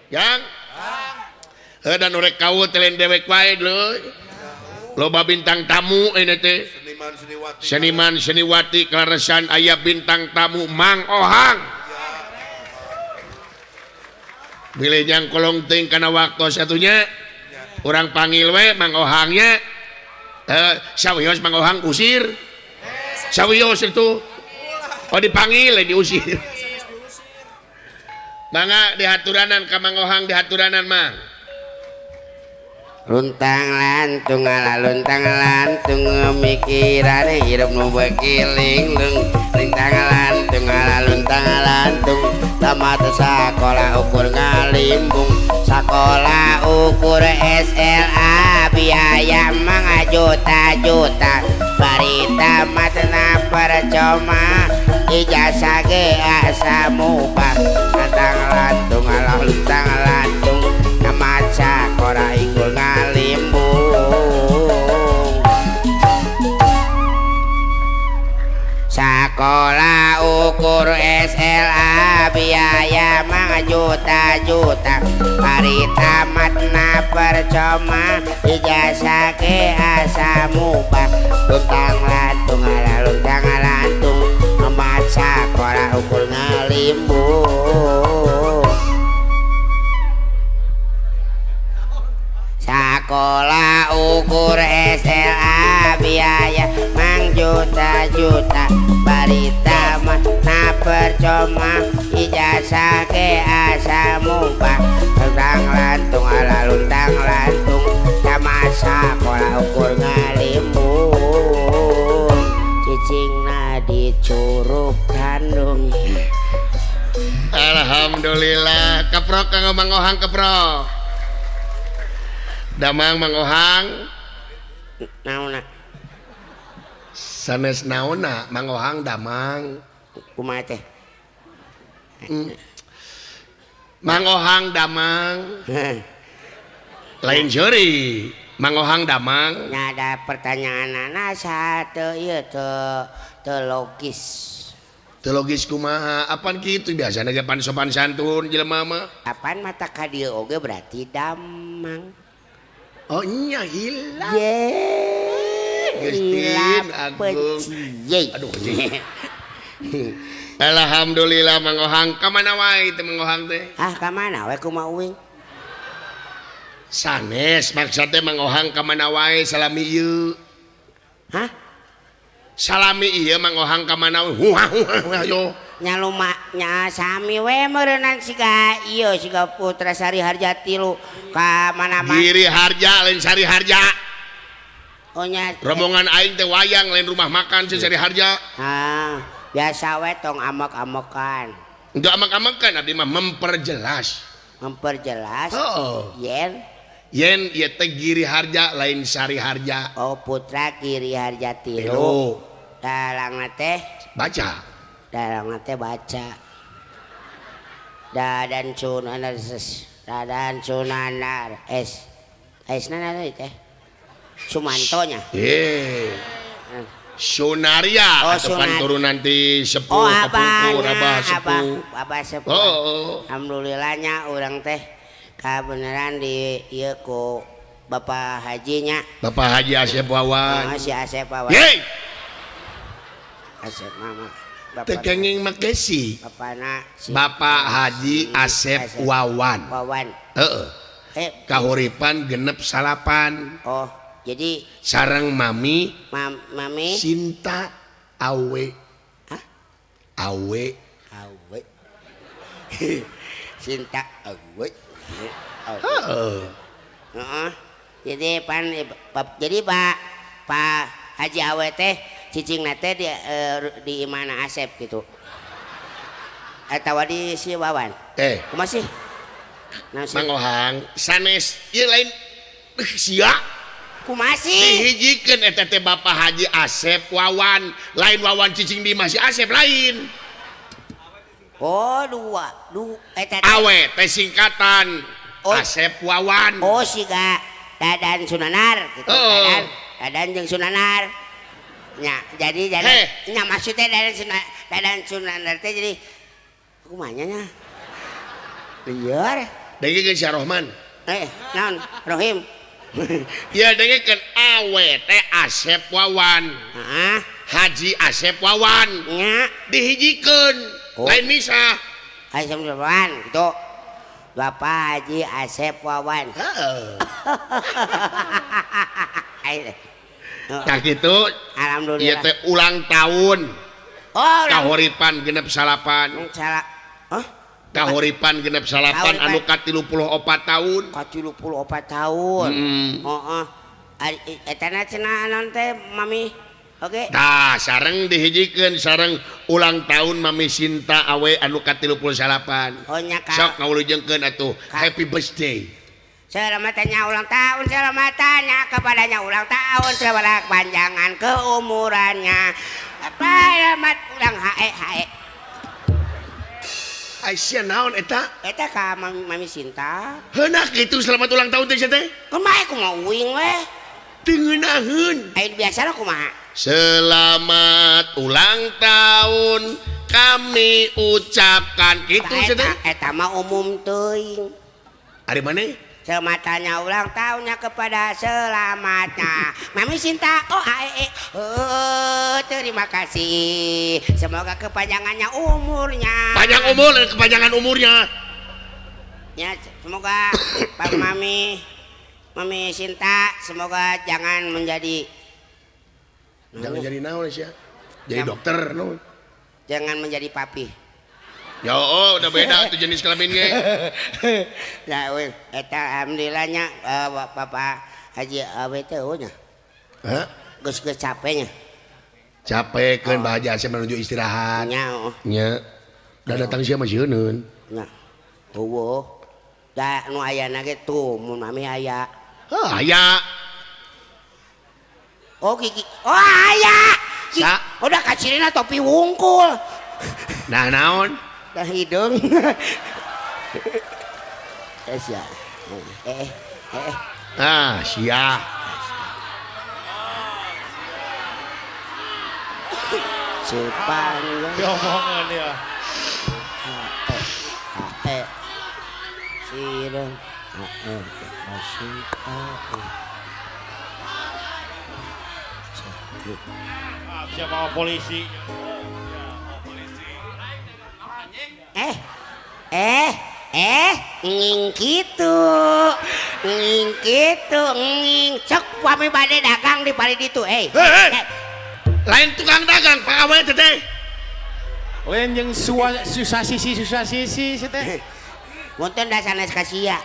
Jang. Heuh dan urek kawut teh lain dewek wae leuy. Loba bintang tamu ini teh. Seniman seniwati. Seniman seniwati kaleresan aya bintang tamu Mang Ohang. Bilih jang kolong teuing kana waktu satunya urang panggil we Mang Ohangnya. Sawios Mang Ohang usir. Sawios itu. Oh dipanggil diusir. Mangga dihaturanan ka Mang Ohang dihaturanan Mang. Luntang lantung ala luntang lantung mikirane hirup nu beuki linglung. Lintang lantung ala luntang lantung tamat sakola ukur ngalimbung. Sakola ukur SLA biaya mah juta-juta. Bari tamat na percuma ijazah ge asa mubah. Luntang lantung ala luntang lantung tamat sakola ukur ngalimbung. Sakola ukur SLA biaya mah juta-juta. Bari tamat na percuma ijazah ge asa mubah. Luntang lantung ala luntang lantung tamat sakola ukur ngalimbung. Sakola ukur SLA biaya mang juta-juta. Bari tamat na percuma ijazah ge asa mubah. Luntang lantung ala luntang lantung tamat sakola ukur ngalimbung. Cicingna di curug kandung. Alhamdulillah keprok kanggo Mang Ohang keprok. Damang Mang Ohang naonna sanes naonna Mang Ohang damang kumaha teh. Mang Ohang damang lain seuri Mang Ohang damang. Nya ada pertanyaanana satu ieu teu logis. Teu logis kumaha apan kitu biasana ge pan sopan santun jelema mah. Apan mata ka dieu oge berarti damang. Oh nya hilang. Ye. Agung. Aduh. Alhamdulillah Mang Ohang ka mana wae teh Mang Ohang teh? Ah ka mana we kumaha uing? Sanes maksud teh Mang Ohang ka mana wae salami ieu. Hah? Salami ieu Mang Ohang ka mana we? Huah huah ayo. Nya luma nya sami we meureunnan siga ieu siga Putra Sari Harja tilu ka mana-mana. Giri Harja lain Sari Harja. Oh nya rombongan aing teh wayang lain rumah makan si Sari Harja. Ah, biasa we tong amek-amekan. Enggak amek-amekan abdi mah memperjelas. Memperjelas? Heeh. Yen yen ieu teh Giri Harja lain Sari Harja. Oh Putra Giri Harja tilu. Dalangna teh baca. Dalangna teh baca. Dadan Sunanar Dadan Sunanar S. S na teh. Sumantonya. Eh. Sunaria oh, atau turunan ti sepuh oh, kapungkur abah sepuh. Abah sepuh. Oh. Alhamdulillahnya urang teh kabeneran di ieu ku Bapak Hajinya. Bapak Haji Asep Wawan. Oh, si Asep Wawan. Yeay. Asep mama. Tekenging makesi. Bapana si Bapak Haji Asep Wawan. Wawan. Heeh. Kahuripan genep salapan. Oh, jadi sareng mami mami Sinta Awe. Hah? Awe. Awe. Sinta Awe. Heeh. Heeh. Jadi pan jadi Pak Pak Haji Awe teh cicingna teh di imana Asep gitu. Atawa di si Wawan. Kumaha sih? Mang Ohang sanes ieu lain sia. Kumaha sih? Dihijikeun eta teh Bapak Haji Asep Wawan, lain Wawan cicing di imah si Asep lain. Oh, dua, eta Awe teh singkatan oh. Asep Wawan. Oh, siga Dadan Sunanar gitu. Oh. Dadan jeung Sunanar. Nya, jadi hey. Nya maksudnya Dadan Sunanar teh jadi kumaha nya? Liar. Dengekeun si Rohman. Naon? Rohim. Ya dengekeun awe teh Asep Wawan. Heeh. Haji Asep Wawan. Nya. Dihijikeun. Oh. Lain misah. Asep Wawan gitu. Bapak Haji Asep Wawan. Heeh. Nah gitu. Alhamdulillah. Ieu teh ulang tahun. Oh, kahuripan 68. Salah. Hah? Kahuripan 68 anu ka-34 tahun. Ka-34 tahun. Heeh. Eta cenah naon teh Mami? Oke. Tah, sareng dihijikeun sareng ulang tahun Mami Sinta awe anu ka-38. Oh nya ka. Sok ngawulujengkeun atuh. Happy birthday. Selamatnya ulang tahun, selamatnya kepadanya ulang tahun, selamat panjangan keumurannya. Selamat ulang hae hae. Aisyah naon eta? Eta ka Mami Sinta. Heunak kitu selamat ulang tahun teh teh? Kumaha kumaha uing weh? Teu ngeunaheun. Aya biasa lah kumaha? Selamat ulang tahun kami ucapkan kitu teh. Eta mah umum teuing. Ari maneh? Selamatnya ulang tahunnya kepada selamatnya Mami Sinta. Oh ae, oh, terima kasih. Semoga kepanjangannya umurnya. Panjang umur dan kepanjangan umurnya. Ya, semoga Pak Mami, Mami Sinta semoga jangan menjadi jangan jadi naon sih ya. Jadi dokter naon. Jangan menjadi papi. Ya oh, udah beda itu jenis kelamin ge. Nah, eta alhamdulillahnya Bapak Haji Awe teh nya. Hah? Geus geus capeknya. Capek keun Pak Haji Asep menuju istirahat. Nya. Oh. Nya. Da datang sia mah sieun. Nya. Eueuh. Da nu ayana ge tuh mun mami aya. Heuh, aya. Oh gigi. Oh aya. Sa? Udah kacirina topi wungkul. Nah naon? Dah hidung. Sia. Ah, sia. Sepanjang diomongan ya. E Sireng A E Siapa polisi? Nging kitu, nging cek wami bade dagang di pari ditu, Lain tukang dagang, Pak Awe teh. Lain jeung susah sisi teh. Punten da sanes ka sia.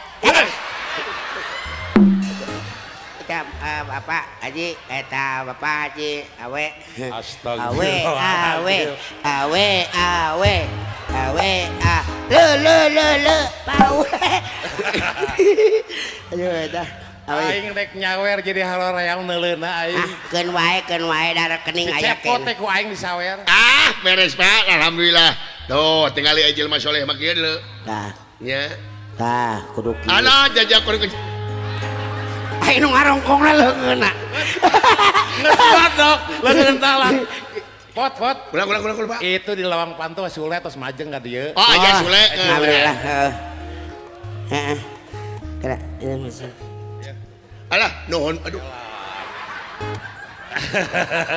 Eta Bapak Haji, eta Bapak Haji Awe. Astagfirullah. Awe awe awe awe a le le le le pawe. Aduh eta. Aing rek nyawer jadi haroreang neuleuna aing. Ah, keun wae da rekening aya keneh. Cepot teh ku aing disawer. Ah, beres Pak, alhamdulillah. Tuh, tingali jelema soleh mah kieu deuleu. Tah. Nya. Tah, kudu kieu. Alah jajak kudu aing nu ngarongkongna leungeunna. Geus godok, leungeun talang. Pot, pot. Ulang, Pak. Itu di lawang pantu Sule tos majeng ka dieu. Oh, aya Sule. Alhamdulillah, heeh. Heeh. Kira ini masih. Alah, nuhun aduh.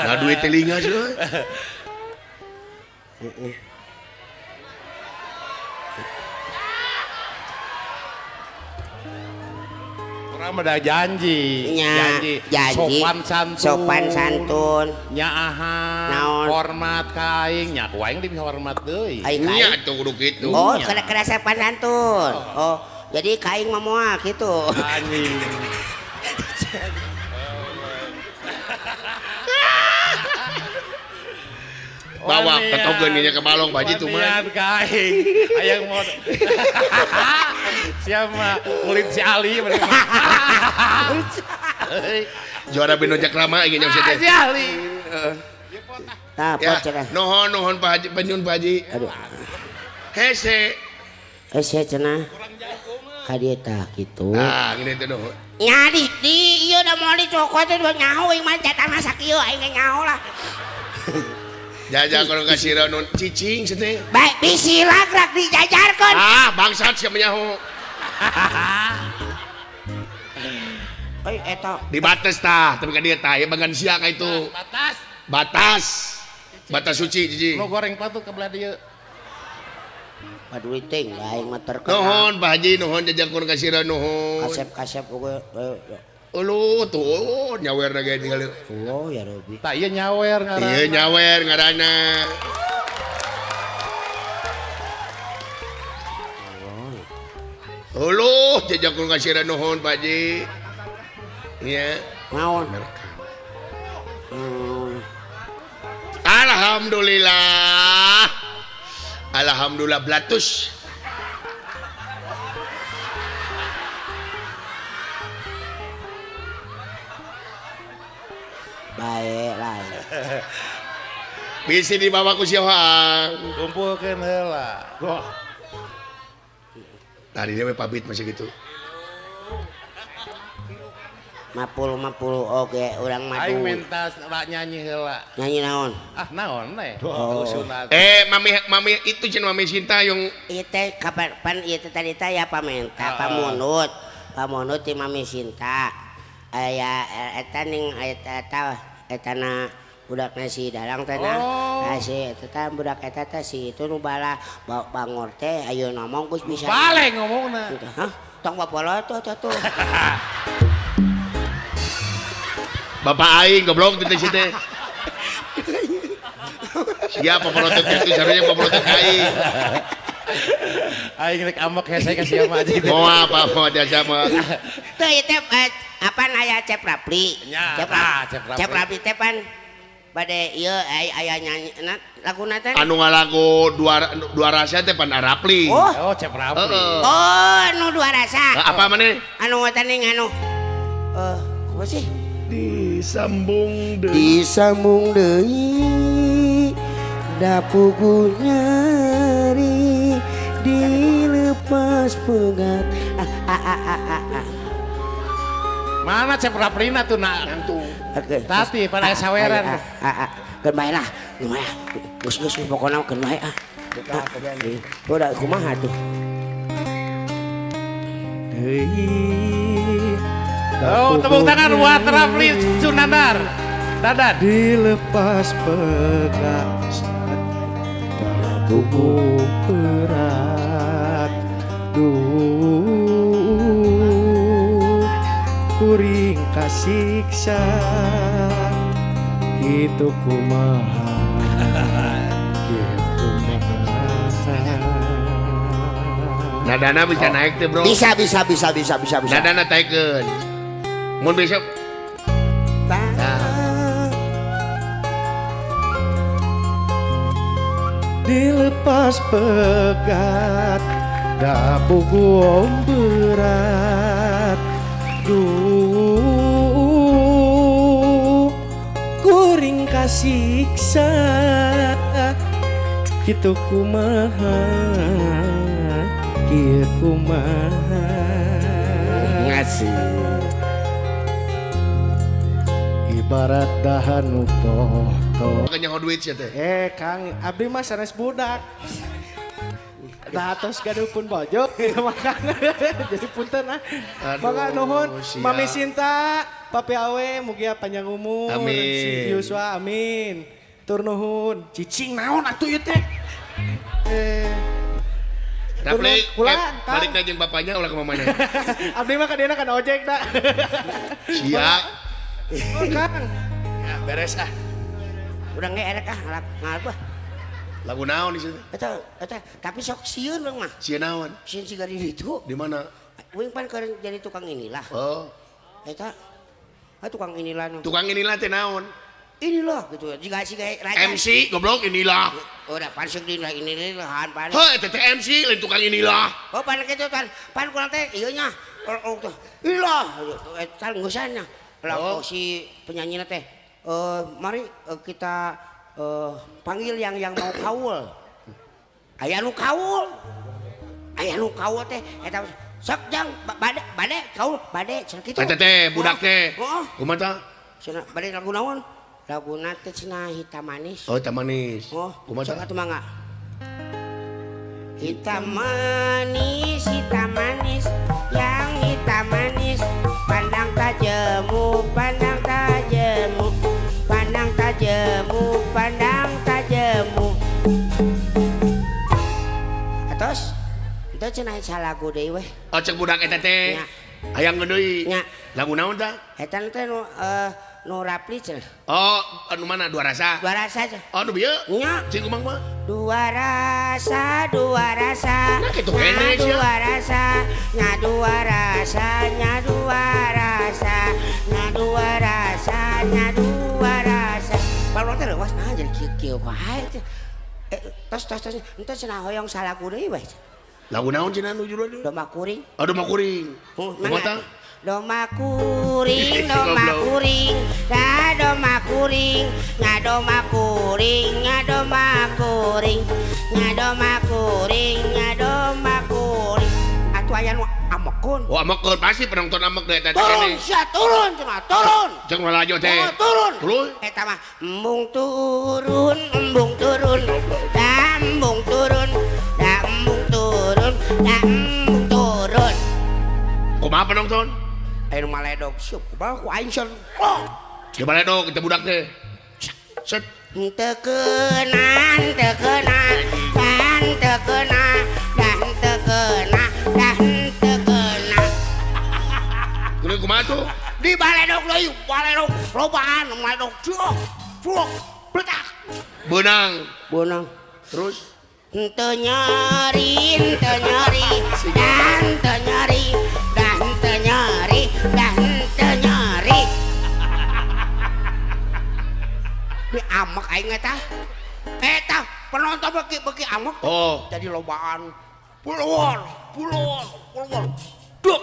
Nah duit telinga sih. Heeh. Orang udah janji, nya, janji, sopan santun, sopan santun, nyaahan, hormat ka aing, nya ku aing dihormat deui. Nya tuh kudu kitu. Oh, kena sopan santun. Oh, jadi ka aing mah moal kitu. Anjing. Bawa ketogeun nya ke balong Pak Haji tuh mah. Ka aing, hayang mau. Siapa kulit si Ali juara bino jakrama ingin nyampe si Ali. Tah, ya, nuhun nuhun Pak Haji, penyun Pak Haji. Aduh. Hese. Hese cenah. Ka dieu tah kitu. Ah, ngene teh nuhun. Nya di ieu da moal dicokot teh nyaho aing mah jatah sakieu aing ge nyaho lah. Jajak kalau kasih nun cicing cenah. Baik bisi lagrak dijajarkeun. Ah, bangsat sia nyaho. Euy eta dibates tah tapi ka dieu tah ieu bagan sia ka itu. Batas. Batas. Batas suci cicing. Nu goreng patut ke belah dieu. Paduli teuing aing mah terkenal. Nuhun Pak Haji, nuhun jajangkun ka sira nuhun. Kasep-kasep oge. Uluh tuh nyawer ge tinggal. Oh ya Robi. Tah ieu nyawer ngaranna. Ieu nyawer ngaranna. Uluh jajangkun ka sira nuhun Pak Haji. Iya. Naon? Alhamdulillah. Alhamdulillah blatus. Baiklah. Bisi dibawa ku si Ohang. Kumpulkeun heula. Wah. Tadi dia we pabit masih gitu. 50 oge urang mah aing minta nyanyi heula. Nyanyi naon? Ah naon we? Oh. Mami itu cenah Mami Sinta yang ieu teh kapan pan ieu teh tadi teh ya pamenta pamunut. Pamunut ti Mami Sinta. Aya eta ning eta etana budakna si Dalang teh nah. Oh. Si eta teh budak eta teh si itu nu bala bangor teh ayeuna ngomong geus bisa. Bale ngomongna. Hah? Tong bapolotot atuh. Bapak aing goblok teh si teh. Siapa pepolotot itu sarua pepolotot aing. Aing rek ambek hese ka sia mah aja. Moal apa moal jasa mah. Teu ieu teh apaan aya Cep Rapli. Cep Rapli teh pan bade ieu aya nyanyi laguna teh. Anu ngalagu dua rasa teh pan Rapli. Oh, Cep Rapli. Oh, anu dua rasa. Apa maneh? Anu teh ning anu apa sih? Disambung deui. Disambung deui dapuku nyeri dilepas pegat. Mana Cep Raplina tuh nak? Tati pada saweran. Keun bae lah. Lumayan. Geus geus pokona keun bae ah. Udah kumaha tuh? Deui. Oh, tepuk tangan buat Rafli Sunandar. Dadan. Dilepas pegat tubuh berat. Duh kuring kasiksa kitu kumaha kitu kumaha. Nadana bisa naik tuh bro. Bisa. Nadana taikeun. Mun besok dilepas pegat dapugu berat. Duh kuring kasiksa kitu kumaha kieu kumaha ngasih ibarat dahan nu pohto. Makanya duit sia teh. Kang abdi mah sanes budak. Dah atos gaduh pun bojo makan. Jadi punten ah. Mangga nuhun Mami Sinta, Papi Awe mugia panjang umur. Amin. Yuswa amin. Tur nuhun. Cicing naon atuh ieu teh? Rapli, balik na jeung bapaknya ulah ke mamanya. Abdi mah ka dieuna kana ojek da. Sia. Kang. Ya, beres ah. Udah nggak erek ah ngalap ah. Lagu naon di situ? Eta tapi sok sieun urang mah. Sieun naon? Sieun siga di ditu. Di mana? Uing pan keur jadi tukang inilah. Oh. Eta tukang inilah nu. Tukang inilah teh naon? Inilah gitu. Jiga siga raja. MC goblok inilah. Udah pan seuk dina inilah pan. Heuh eta teh MC lain tukang inilah. Oh pan kitu pan. Pan kurang teh ieu nya. Inilah eta ngeusan nya. Oh. Si penyanyi teh mari kita panggil yang mau kaul. Aya nu kaul. Aya nu kaul teh eta sok jang bade kaul bade cenah kitu. Eta teh budak teh. Kumaha tah? Cenah bade lagu naon? Laguna teh cenah hitam manis. Oh, hitam manis. Oh, kumaha tah? Sok atuh mangga. Hitam manis, hitam manis. cenah salagu deui weh. Oh cek budak eta teh. Hayang deui. Nya. Lagu naon tah? Eta teh nu nu Rapli cenah. Oh, anu mana dua rasa? Dua rasa cenah. Oh, nu bieu? Nya. Cing kumang mah. Dua rasa, dua rasa. Nah kitu kene sia. Dua rasa, nya dua rasa, nya dua rasa, nya dua rasa, nya dua rasa. Baru teh leuwas nah jadi kieu-kieu wae teh. Tos tos tos ente cenah hoyong salagu deui weh. Lagu naon cenah nu judulna? Domba kuring. Oh, domba kuring. Kumaha tah? Domba kuring, domba kuring, da domba kuring, nya domba kuring, nya domba kuring, nya domba kuring, nya domba kuring. Atuh aya nu amekeun. Oh, amekeun pasti penonton amek deui eta teh. Turun sia turun cenah, turun. Jeung lalajo teh. Oh, turun. Turun. Eta mah embung turun, embung turun. Da embung turun, da embung turun, da embung turun. Kumaha penonton? Ayo maledog siup kumaha ku aing sia. Oh. Di maledog kita budak teh. Set. Teu keunan, teu keunan, dan teu keuna, dan teu keuna, dan teu keuna. Kudu kumaha tuh? Di baledog deui, baledog lobaan, maledog cuok, cuok, bletak. Beunang. Beunang. Terus teu nyeri, teu nyeri, dan teu nyeri, dan teu nyeri, dan teu nyeri. Di amek aing eta. Eta penonton beki-beki amek. Oh. Jadi lobaan. Puluhan, puluhan, puluhan. Duk.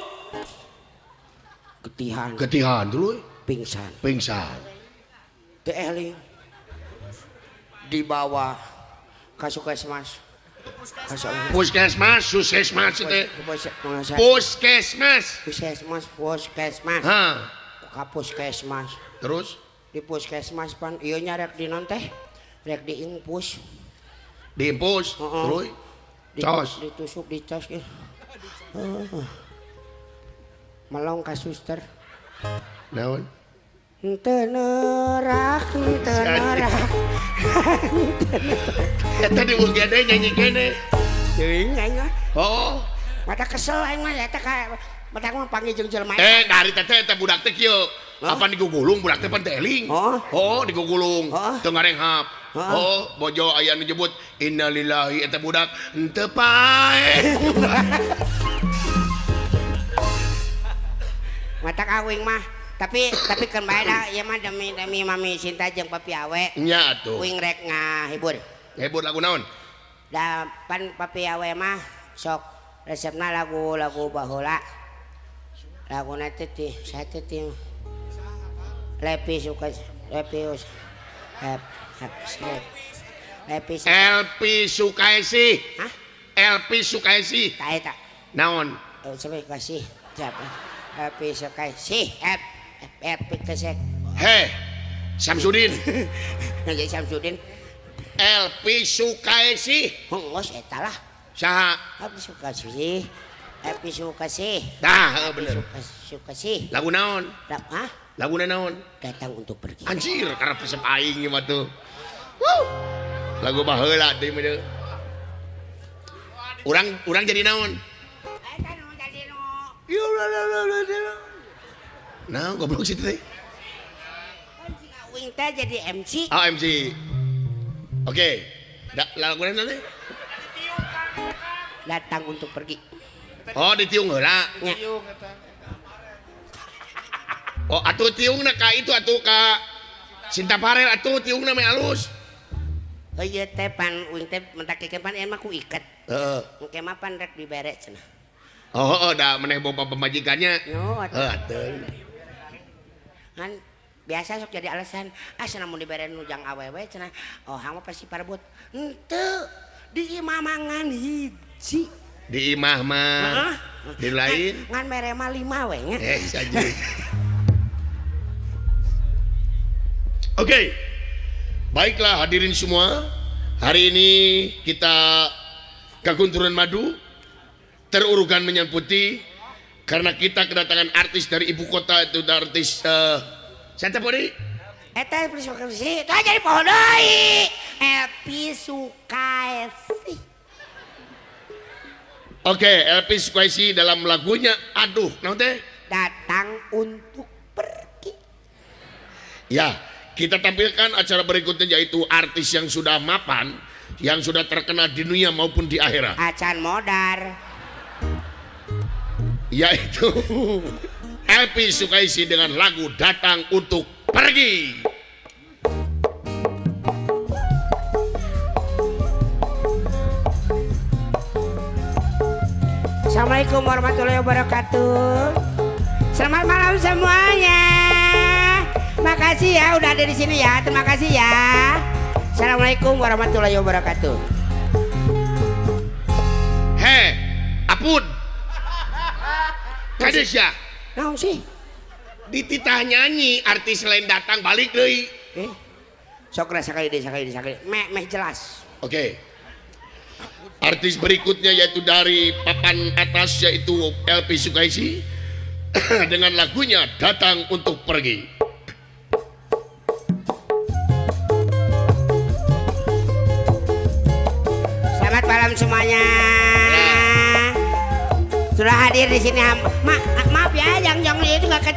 Getihan. Getihan dulu. Pingsan. Pingsan. Teu eling. Dibawa ka Puskesmas. Puskesmas, Puskesmas itu. Puskesmas. Puskesmas, Puskesmas. Hah. Ka Puskesmas. Terus di Puskesmas pan ieu nya rek di naon teh? Rek diinfus. Diinfus. Terus cos. Ditusuk dicos ieu. Melong ka suster. Naon? Henteu nerak, henteu nerak. Eta di UGD nyanyi kene. Teuing aing mah. Oh. Mata kesel aing mah eta ka mata mah panggil jeung jelema. Eh, dari teteh eta budak teh kieu. Apa digugulung budak teh pan teh eling. Oh, digugulung. Teu ngarenghap. Oh, bojo aya nu nyebut innalillahi eta budak henteu paeh. Mata kawing mah. Tapi kan bae da ieu mah demi mami Sinta jeung papi awe. Nya atuh. Wing rek ngahibur. Ngahibur lagu naon? Da pan papi awe mah sok resepna lagu-lagu baheula. Laguna teh ti saha teh ti Lepi suka Lepi Lepi Elpi Sukaesih. Hah? Elpi Sukaesih. Ta eta. Naon? Sampai kasih. Siapa? Elpi Sukaesih. Elpi Kesek. Heh, Samsudin. Jadi Samsudin. Elpi Sukaesih. Hongos eta lah. Saha? Elpi Sukaesih. Elpi Sukaesih. Tah, bener. Sukaesih. Lagu naon? Hah? Laguna naon? Datang untuk pergi. Anjir, karena pesep aing mah tuh. Wuh. Lagu baheula teh mah. Urang jadi naon? Eta nu jadi nu. Nah, goblok sih teh. Wing teh jadi MC. Ah, MC. Oke. Laguna naon teh? Datang untuk pergi. Oh, ditiung heula. Ditiung eta. Oh, atuh tiungna ka itu atuh ka Sinta Farel atuh tiungna meh alus. Oh ieu teh pan wing teh mentak ikeun pan mah ku iket. Heeh. Engke mah pan rek dibere cenah. Oh, heeh da meneh bopa pamajikannya. No, atuh. Heuh atuh. Kan biasa sok jadi alasan, ah cenah mun dibere nu jang awewe cenah, oh hang mah pasti parebut. Henteu, di imah mangan hiji. Di imah mah. Di lain ngan mere mah 5 we nya. Eh, saja. Oke, baiklah hadirin semua. Hari ini kita Kagunturan Madu terurukan menyamputi karena kita kedatangan artis dari ibu kota itu artis siapa tadi? Eta Elpi Sukaesih, itu jadi pohon deui. Elpi Sukaesih. Oke, Elvy Sukaesih dalam lagunya Aduh, naon teh? Datang untuk pergi. Ya, kita tampilkan acara berikutnya yaitu artis yang sudah mapan, yang sudah terkenal di dunia maupun di akhirat. Acan modar. Yaitu Elvy Sukaesih dengan lagu Datang Untuk Pergi. Assalamualaikum warahmatullahi wabarakatuh. Selamat malam semuanya. Makasih ya udah ada di sini ya. Terima kasih ya. Assalamualaikum warahmatullahi wabarakatuh. Hei, Apun. Kades ya? Naon sih? Dititah nyanyi artis lain datang balik deui. Sok sakali deui sakali deui sakali. Meh jelas. Oke. Artis berikutnya yaitu dari papan atas yaitu Elvy Sukaesih dengan lagunya Datang Untuk Pergi. Selamat malam semuanya. Sudah hadir di sini. Maaf ya yang itu nggak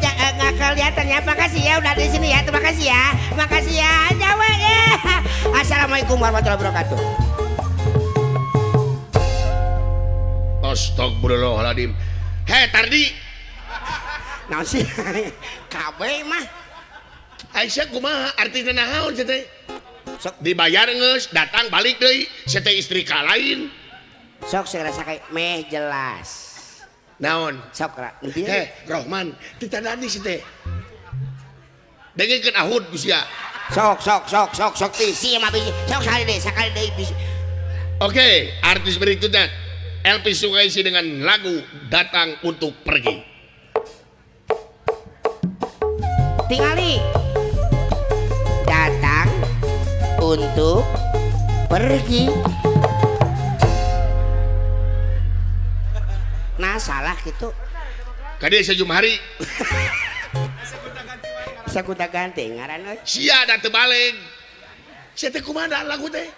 kelihatan ya. Makasih ya udah di sini ya. Terima kasih ya. Makasih ya. Jawa ya. Assalamualaikum warahmatullahi wabarakatuh. Astagfirullahaladzim. Hei Tardi. Naon sih? Kabeh mah. Aisyah kumaha artisna naon sia teh? Sok dibayar geus, datang balik deui, sia teh istri ka lain. Sok segera sakai meh jelas. Naon? Sok ra. Hei Rohman, teu tadi sia teh. Dengekeun ahud ku sia. Sok sok sok sok sok tisi mah bisi. Sok sakali deui bisi. Oke, artis berikutnya Elvy Sukaesih dengan lagu Datang Untuk Pergi. Tingali. Datang untuk pergi. Nah salah gitu. Kadi sejumhari. Sakuta ganti ngaran euy. Sia da teu balik. Sia teh kumaha lagu teh?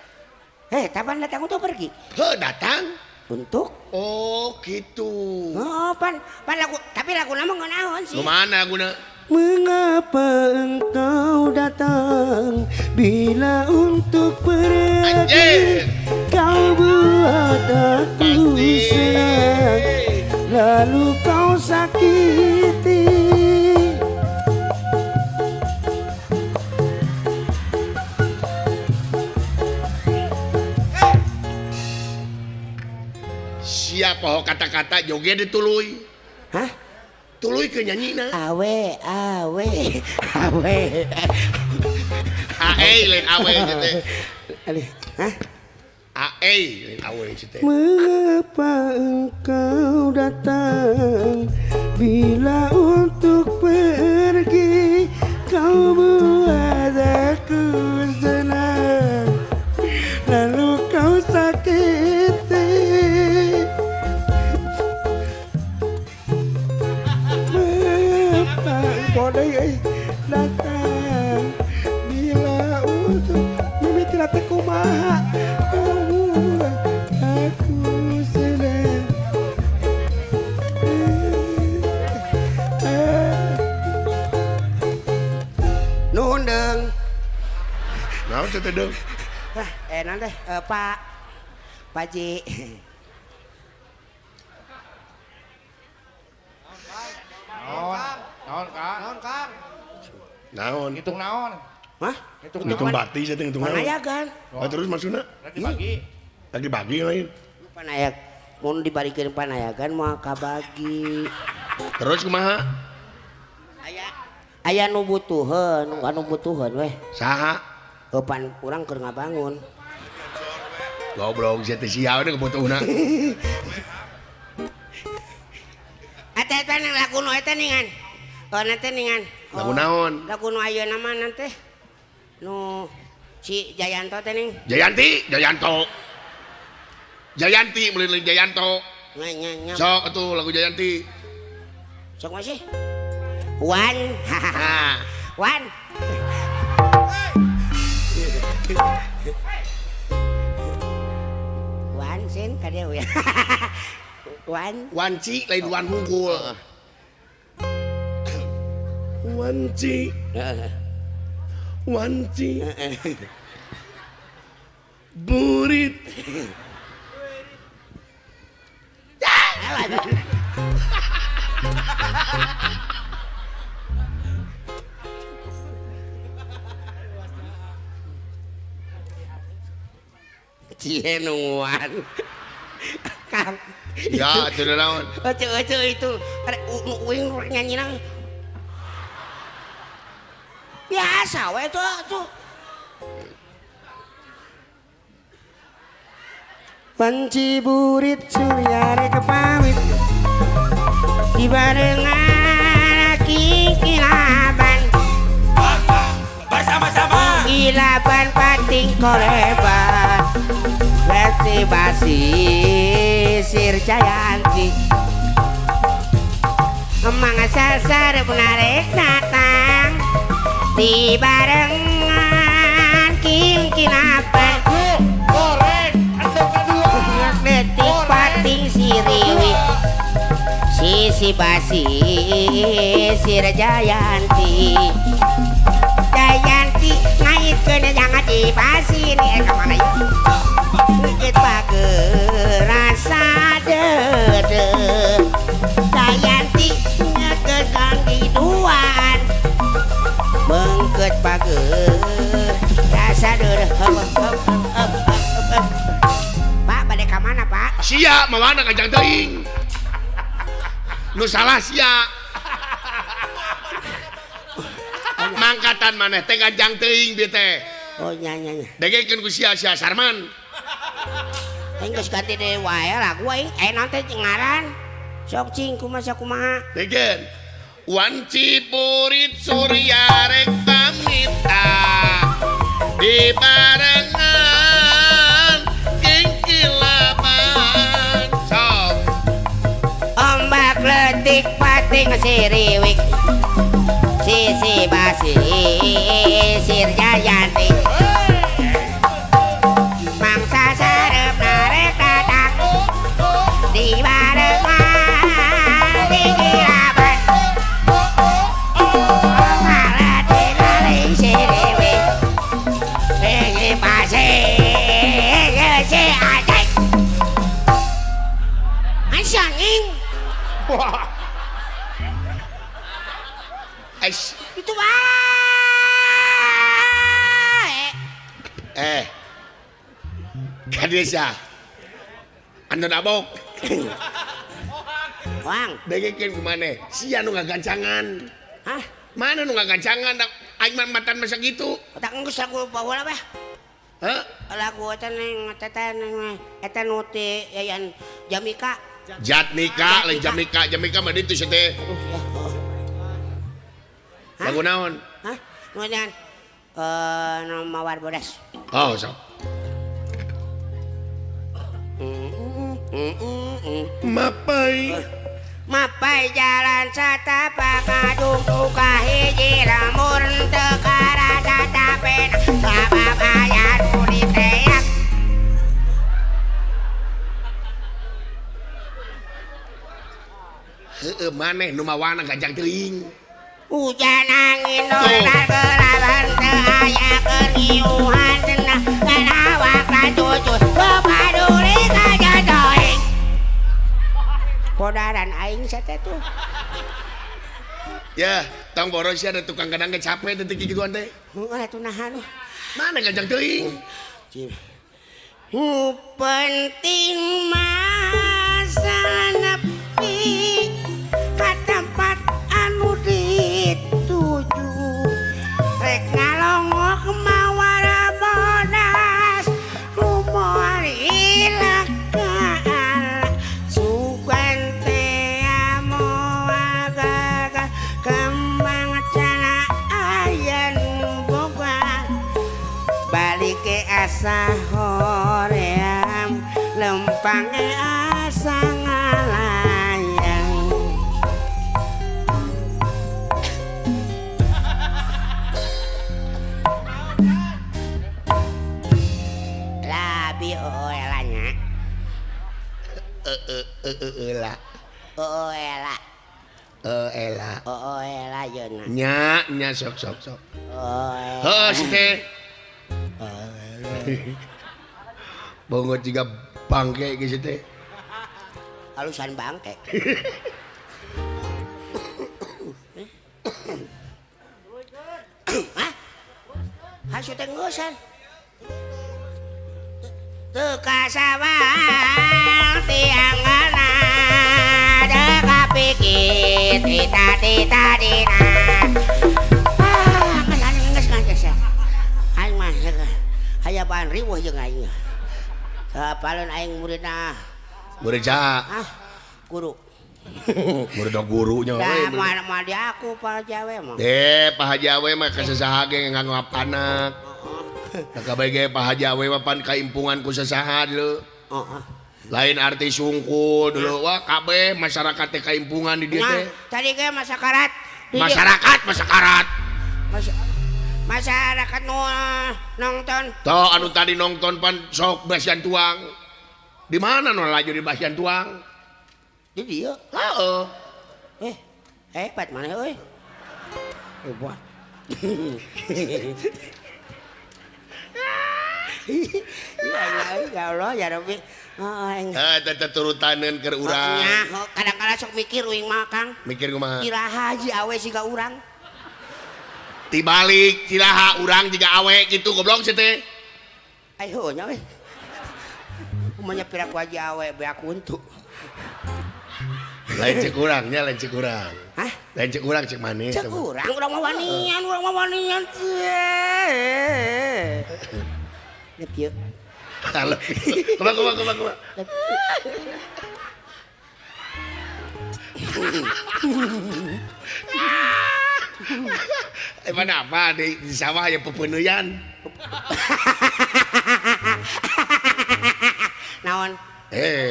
Kapan datang untuk pergi? Heuh, datang untuk. Oh gitu. Oh pan lagu, tapi lagu nama ngeunaheun sih. Nu mana laguna? Mengapa engkau datang bila untuk pergi? Anjir. Kau buat aku senang, lalu kau sakiti. Siapa kata-kata joget ditului. Hah? Tuluy ke nyanyina. Awe awe awe. Ae lain awe teh. Hah? Ae lain awe teh. Mengapa engkau datang bila untuk pergi? Kau buat aku senang, lalu kau sakiti. Datang bila untuk mimiti teh kumaha, kau buat aku senang. Nuhun deung. Naon teh deung? Naon teh Pak Haji. Naon Kang? Naon Kang? Naon? Ngitung naon? Hah? Ngitung bati saya ngitung naon. Panayagan. Oh, terus maksudna? Lagi bagi. Lagi bagi lain. Panayak. Mun dibarikeun panayagan moal kabagi. Terus kumaha? Aya nu butuheun, anu butuheun weh. Saha? Pan urang keur ngabangun. Goblok sia teh sia we kebutuhna. Eta eta lagu nu eta ningan. Oh nanti ningan. Lagu naon? Lagu nu ayeuna mah nanti. Nu si Jayanto teh ning. Jayanti, Jayanto. Jayanti meulin Jayanto. Nya nya. Sok atuh lagu Jayanti. Sok masih. Wan. Wan. Wan sin ka dieu ya. Wan wanci lain wan hungkul. Wanci. Wanci. Burit. Cie nungguan. Kang. Ya, itu naon. Ece itu uing nyanyi nang. Biasa we tuh. Panci burit surya rek pamit dibarengan kilaban bersama-sama kilaban pating koleban besi basi sir jayanti emang sasar menarik datang dibarengan kilaban detik pating siriwi sisi basi sir jayanti jayanti ngaitkeun jangan dibasi nih kemana ya dikit pager rasa dede jayanti ngekeun kang diduan bengket pager rasa dede. Pak balik ka mana Pak? Sia mawana kajang teuing. Nu salah sia. Mangkatan maneh teh kajang teuing bieu teh. Oh nya nya nya. Dengekeun ku sia sia Sarman. Aing geus ganti deui wae lagu aing naon teh ngaran. Sok cing kumaha kumaha. Dengekeun. Wanci purit surya rek pamita dibarengan kilaban sok ombak letik pating siriwik sisi basi sir jayanti mangsa sarep narek datang dibarengan kilaban ombak letik pating siriwik sisi basi si ajai anjing. Itu wae. Kadesa. Anu nabok. Wang, dengekeun kumaneh? Sia nu ngagancangan. Hah? Mana nu ngagancangan aing mah matan masa gitu. Tak geus lagu baheula bah. Hah? Lagu eta neng eta neng eta nu ti Yayan Jamika. Jatnika lain Jamika, Jamika mah ditu sia teh. Lagu naon? Hah? Nu nyan nu Mawar Bodas. Oh, sok. Mapai. Mapai jalan satapak ngajung ka hiji lembur teu karasa tapen sabab aya nu diteak. Heueuh maneh nu mawana gajang teuing. Hujan angin dolar gelaban teu aya keur ngiuhan cenah kana awak cucus bapaduli ka jodoing. Podaran aing sate tuh. Ya, tong boros sia ada tukang kadang ge capek teh kikituan teh. Heeh atuh nahan. Mana gajang teuing? Nu penting masalah nepi ka tempat anu dituju. Rek ngalongok mawar bodas rumor ilakaan sugan teh moal gagal kembang cana aya nu boga balik ke asa hoream lempang ge asa ngalayang. Labi oelanya. Ela. Ela. Ela. Ela yeuna. Nya nya sok sok sok. Heuh si teh. Bongot juga bangke geus teh. Halusan bangke. Hah? Hasu teh ngeusan. Teu kasawang tiangana teu kapikir tita dina. Ah, geus geus geus. Aing mah aya bahan riweuh jeung aing. Sapaleun aing muridna. Murid saha? Ah, guru. Murid gurunya we. Da moal di aku Pak Haji Awe mah. Teh, Pak Haji Awe mah ka sasaha ge nganggo panak. Nah, kabeh ge Pak Haji Awe mah pan kaimpungan ku sasaha deuleu. Heeh. Lain arti sungkul deuleu wah kabeh masyarakat teh kaimpungan di dieu teh. Tadi ge masyarakat. Masyarakat masyarakat. Masyarakat nu nonton. Toh anu tadi nonton pan sok basian tuang. Di mana nu laju di basian tuang? Di dieu. Heeh. Hebat maneh euy. Hebat. Ya ya Allah ya Rabbi. Heeh. Teh turutaneun keur urang. Nya, kadang-kala sok mikir uing mah Kang. Mikir kumaha? Iraha Haji Awe siga urang. Tibalik ciraha urang jiga awe gitu goblok sih teh. Ayo nya we. Kumanya pira ku Haji Awe beak untu. Lain cek urang nya, lain cek urang. Hah? Lain cek urang cek maneh. Cek urang, urang mah wanian, urang mah wanian. Lep ieu. Halo. Kumaha kumaha kumaha kumaha. Mana apa di sawah ya pepeuneuyan. Naon?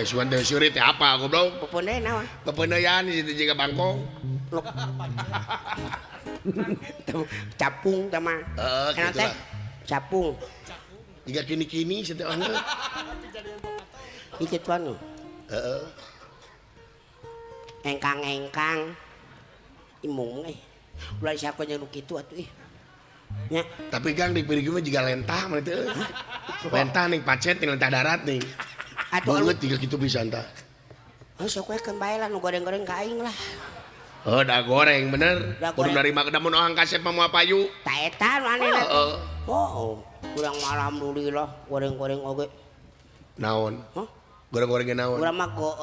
Suan teh suri teh apa goblok? Pepeuneuyan naon? Pepeuneuyan di situ jiga bangkong. Capung teh mah. Heeh, kitu lah. Capung. Jiga kini-kini situ anu. Ieu kitu anu. Heeh. Engkang-engkang. Imung euy. Ulah siapa jeung nu kitu atuh ih. Nya. Tapi Kang di pirigi mah jiga lentah mah teh. Lentah ning pacet ning lentah darat ning. Atuh banget jiga kitu pisan tah. Heuh sok we keun bae lah nu goreng-goreng ka aing lah. Oh, da goreng bener. Kudu narima da mun ohang kasep mah moal payu. Ta eta nu anehna teh. Oh, urang mah alhamdulillah goreng-goreng oge. Naon? Hah? Goreng-goreng naon? Urang mah go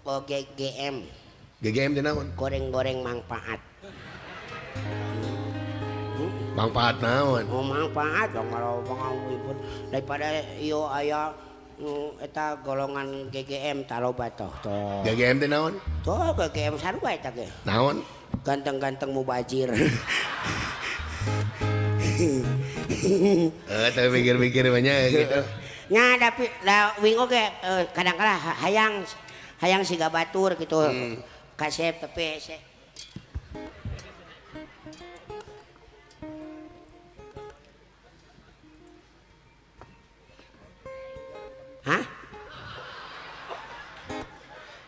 GGM. GGM teh naon? Goreng-goreng manfaat. Manfaat naon? Oh, manfaat dong kalau pangawipun daripada ieu aya eta golongan GGM taloba toh toh. GGM teh naon? Toh GGM sarua eta ge. Naon? Ganteng-ganteng mubazir. Tapi mikir-mikir banyak gitu. Nya tapi da wing oge kadang-kala hayang hayang siga batur gitu. Kasep tapi hese. Hah?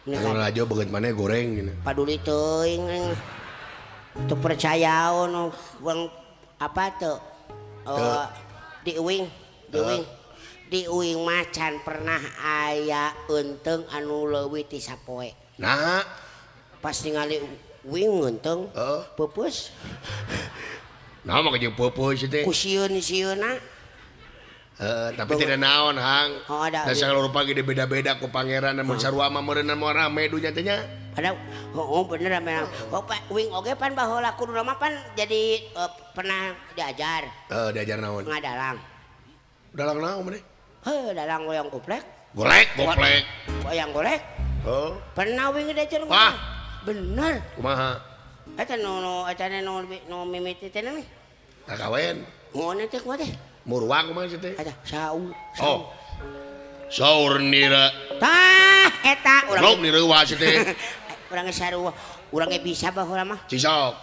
Kalau rajo beget mana goreng gitu. Paduli teuing teu percaya ono wong apa tuh? Di uing, di uing. Di uing mah can pernah aya eunteung anu leuwih ti sapoe. Nah, pas ningali uing eunteung, peupeus. Nah, mah jeung peupeus teh. Ku sieun-sieunna. Tapi tidak naon hang. Oh, ada. Da sagala rupa ge beda-beda ku pangeran mun sarua mah meureunna moal rame dunya teh nya. Padahal oh bener rame. Oh Pak uing oge pan baheula kudu mah pan jadi pernah diajar. Heeh, diajar naon? Ngadalang. Dalang naon maneh? Heuh, dalang wayang goplek. Golek, goplek. Wayang golek. Oh. Pernah uing diajar. Wah, bener. Kumaha? Eta nu eta nu mimiti teh nih. Kakawen. Ngono teh kumaha teh? Murwang kumaha sih teh? Eta sau. Oh. Saur nira. Tah eta urang. Rok nireuwa sih teh. Urang ge sarua. Urang ge bisa baheula mah. Cisok.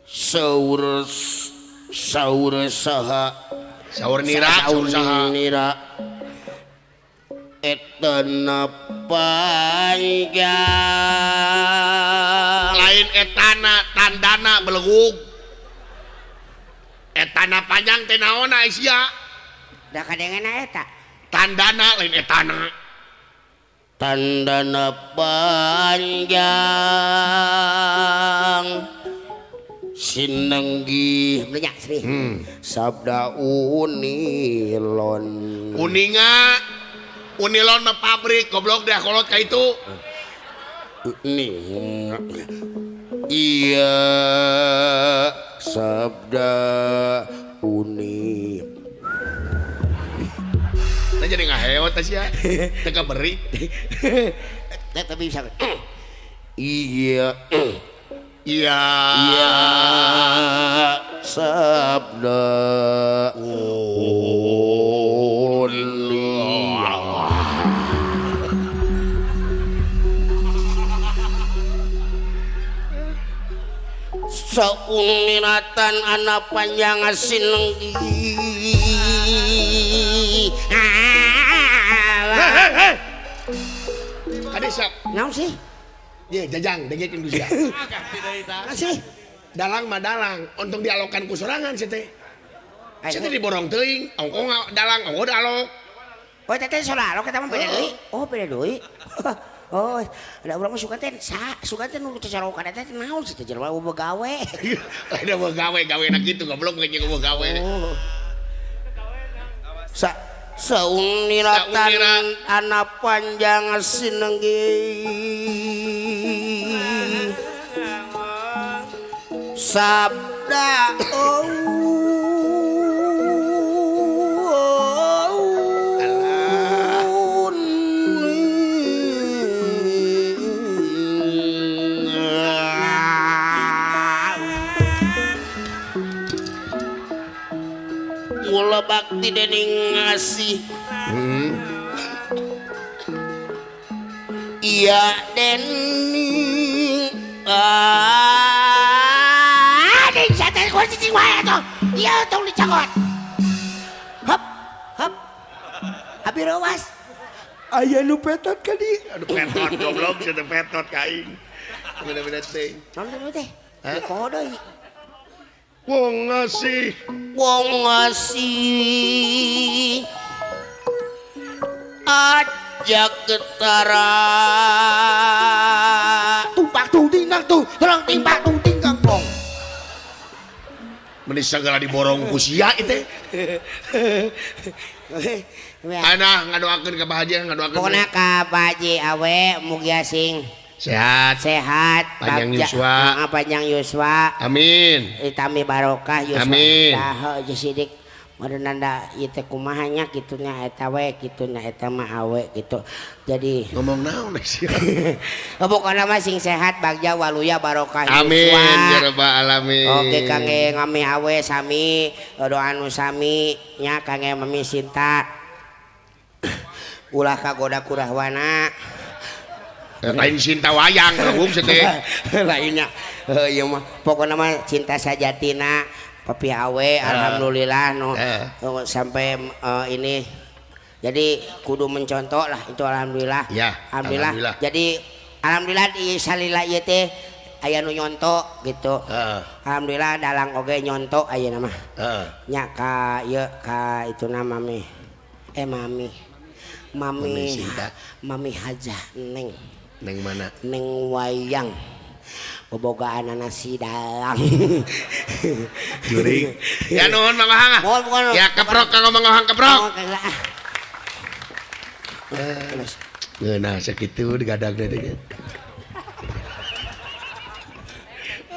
Saur saur saha. Saur nira, saur saha. Nira. Et Etana panjang lain etana tandana belegug etana panjang teh naonna sia da kadengena eta tandana lain etana tandana panjang sinenggih nya sri sabda unilon uninga unilon mah pabrik goblok dah kolot ka itu ning iya sabda uni nah jadi ngaheot sia teu kaberi tapi bisa iya iya iya sabda uni sauniratan anak panjang sinenggi hei kade siap naon sih ye jajang dengekeun ku sia sih dalang mah dalang untung dialokan ku sorangan sia teh sia teh diborong teuing ongko dalang ongko dialok oh teh solalok eta mah beda deui oh beda deui oh ada urang mah suka teh suka teh nu teh sarokan eta naon sih teh jelema begawe lain begawe gawena kitu goblok geus begawe oh. Sa sauniratan anak panjang sinenggi sabda mula bakti dening ngasih iya dening ding sate ku cicing wae atuh ieu tong dicokot hop hop abi rawas aya nu petot ka di aduh petot goblok sia teh petot ka aing beda-beda teh naon teh poho deui wong ngasih wong ngasih aja ketara tumpak tung tingkang tung tolong timpak tung tingkang bong meni sagala diborong ku sia ieu teh ana ngadoakeun ka Pak Haji ngadoakeun pokona ka Pak Haji Awe mugia sing sehat sehat panjang yuswa panjang yuswa amin itami barokah yuswa amin dah jeung sidik meureunna ieu teh kumaha nya kitu nya eta we kitu nya eta mah awe kitu jadi ngomong naon sia pokona mah sing sehat bagja waluya barokah yuswa amin ya rabbal alamin oke kangge ngami awe sami doa nu sami nya kangge mami Sinta ulah kagoda kurahwana lain cinta wayang belum sih lainnya ieu mah pokona mah cinta sajatina Papi Awe alhamdulillah no sampai ini jadi kudu mencontoh lah itu alhamdulillah ya, alhamdulillah. Jadi alhamdulillah di salila ieu teh aya nu nyonto gitu alhamdulillah dalang oge nyonto ayeuna mah nya ka ieu ka ituna mami mami mami mami Hajah Neng Neng mana Neng wayang bobogaan si dalang juring ya nuhun Mang Ohang ya keprok kanggo Mang Ohang keprok ngeunah sakitu digadag teh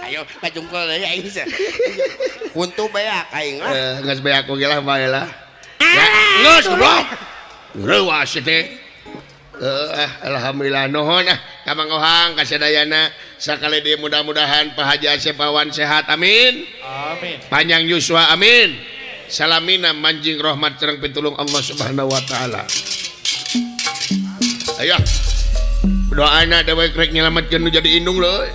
ayo kajungkul deui aing kuntu beak aing lah geus beak oge lah bae lah ya geus goblok reuas teh alhamdulillah nuhun ka Mang Ohang ka sadayana sakali deui mudah-mudahan Pak Haji Asep Awan sehat amin amin panjang yuswa amin salamina manjing rahmat sareng pitulung Allah Subhanahu wa taala ayo doana dewek rek nyelametkeun nu jadi indung leuy.